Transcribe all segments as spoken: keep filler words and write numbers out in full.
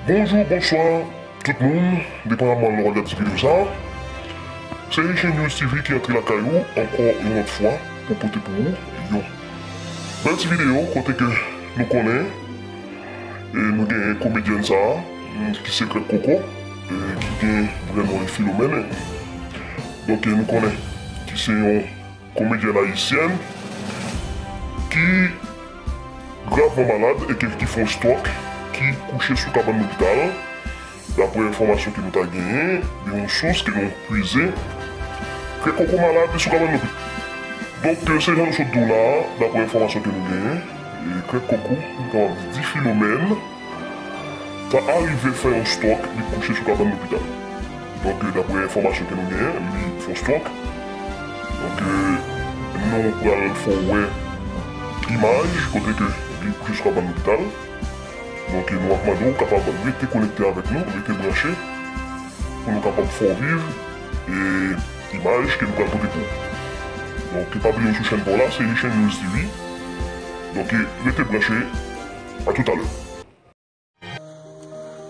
Bonjou, bonswa tout moun, depandaman lè w ap gade ti videyo sa a. Se Haitian News T V ki antre lakay ou ankò yon lòt fwa pou pote pou ou yon bèl ti videyo kote ke nou konnen, e, nou gen komedyèn sa a, mm, ki se Krèk Koko, e, ki gen vrè non li Filomèn. Donk, e, nou konnen ki se yon komedyèn ayisyèn ki gravman malad e ke, ki fè yon stroke, ki kouche sou kabann lopital. Daprè enfòmasyon ke nou ta genyen de yon sous ke nou pwize, Krèk Koko malad, li sou kabann lopital. Donk, se jan nou sot di w la a, daprè enfòmasyon ke nou genyen, e, Krèk Koko, nou kapab di Filomèn, ta arive fè yon stroke, li kouche sou kabann lopital. Donk, daprè enfòmasyon ke nou genyen, li fè yon stroke. Donk, nou pral fè w wè imaj kote ke li kouche sou kabann lopital. Donk, nou ap mande w kapab rete konekte avèk nou, rete branche, pou nou kapab fè w viv, e, imaj ke nou pral pote pou ou. Donk, pa bliye w sou chèn pa w la, se Haitian News T V. Donk, rete branche, a toutalè.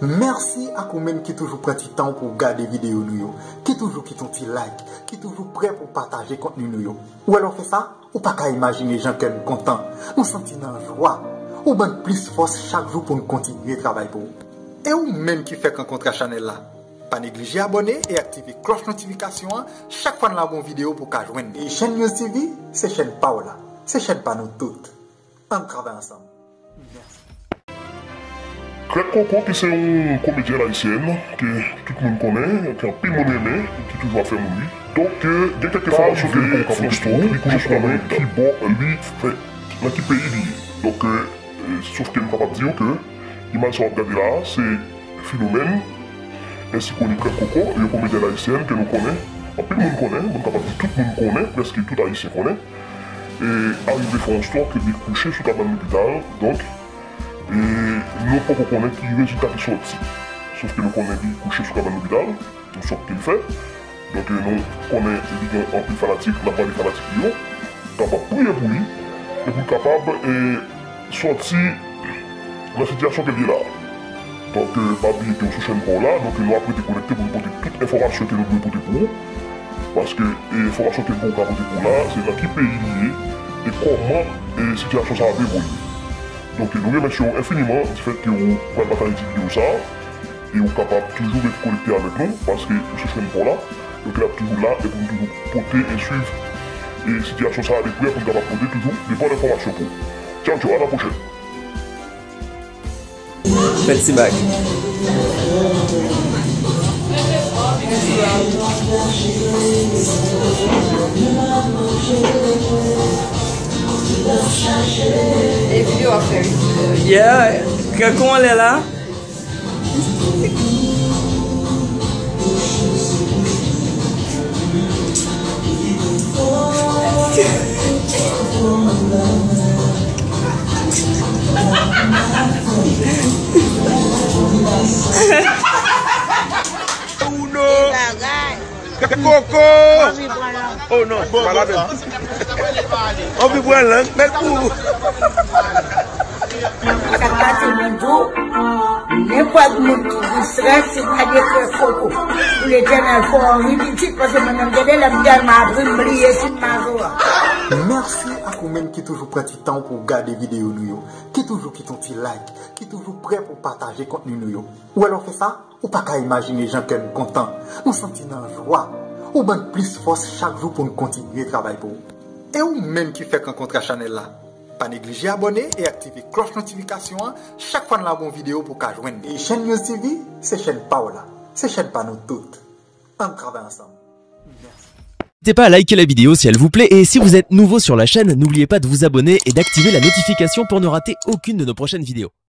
Mèsi ak ou menm ki toujou pran ti tan w pou w gade videyo nou yo, ki toujou kite yon ti like, ki toujou prè pou w pataje kontni nou yo. Ou wè lè w fè sa, ou pa ka imajine jan kè n kontan. Nou santi n an jwa. Ou ban n plis fòs chak jou pou n kontinye travay pou ou. E ou menm ki fèk rankontre ak chanèl la, pa neglije abòne e aktive klòch notifikasyon an chak fwa n lage yon videyo pou w ka jwenn li. E Haitian News T V, se chèn pa w la. Se chèn pa nou tout. Ann travay ansanm. Mèsi. Krèk Koko, ki se yon komedyèn ayisyèn ke tout moun konnen, ke anpil moun renmen, ki toujou ap fè moun ri. Donk, gen kèk enfòmasyon ke fè yon stroke, li kouche sou kabann lopital. Ki bò li fè, nan ki peyi li ye. Donk, e, sof ke m kapab di w ke imaj sa w ap gade la a, se Filomèn, ensi ke Krèk Koko, yon komedyèn ayisyèn ke nou konnen, anpil moun konnen, m kapab di tout moun konnen, prèske tout Ayisyen konnen, e, arive fè yon stroke, li kouche sou kabann lopital. Donk, e, nou poko konnen ki rezilta ki sòti. Sof ke nou konnen li kouche sou kabann lopital, yon stroke ke l fè. Donk, nou konnen li gen anpil fanatik, n ap mande fanatik li yo kapab priye pou li, e pou l kapab, e, sòti nan sitiyasyon ke l ye la a. Donk, e, pa bliye ke w sou chèn pa w la, donk, e, nou ap rete konekte pou nou pote tout enfòmasyon ke nou dwe pote pou ou, paske, e, enfòmasyon ke nou ka pote pou ou la, se nan ki peyi li ye, e kòman, e, sitiyasyon sa a ap evolye. Donk, e, nou remèsye w enfiniman difèt ke ou pral pataje ti videyo sa a. E ou kapab toujou rete konekte avèk nou, paske ou se chèn pa w la, donk n ap toujou la e pou nou toujou pote e swiv e sitiyasyon sa a de prè pou n kapab pote toujou de bòn enfòmasyon pou ou. Tchaw, tchaw, a la pwochèn. Fè ti bag. E videyo ap fè wi. Yeah, kè kon lè la. Uno. Koko! Oh non, pa la menm. Anvi pran lang, mèt pou ou. Sa k pase, mwen di w, nenpòt moun ki gen strès, se gade Krèk Koko. Pou Letènèl fè w ri pitit, paske mwen menm gen de lè m tèlman ap ri, m bliye si m mazo a. Mèsi ak ou menm ki toujou pran ti tan w pou w gade videyo nou yo, ki toujou kite yon ti like, ki toujou prè pou w pataje kontni nou yo. Ou wè lè w fè sa? Ou pa ka imajine jan kè n kontan. Nou santi n an jwa. Ou ban n plis fòs chak jou pou n kontinye travay pou ou. E ou menm ki fèk rankontre ak chanèl la, pa neglije abòne e aktive klòch notifikasyon an chak fwa n lage yon videyo pou w ka jwenn li. E Chèn News T V, se chèn pa w la. Se chèn pa nou tout. Ann travay ansanm. Mèsi. N'hésitez pas à liker la vidéo si elle vous plaît et si vous êtes nouveau sur la chaîne, n'oubliez pas de vous abonner et d'activer la notification pour ne rater aucune de nos prochaines vidéos.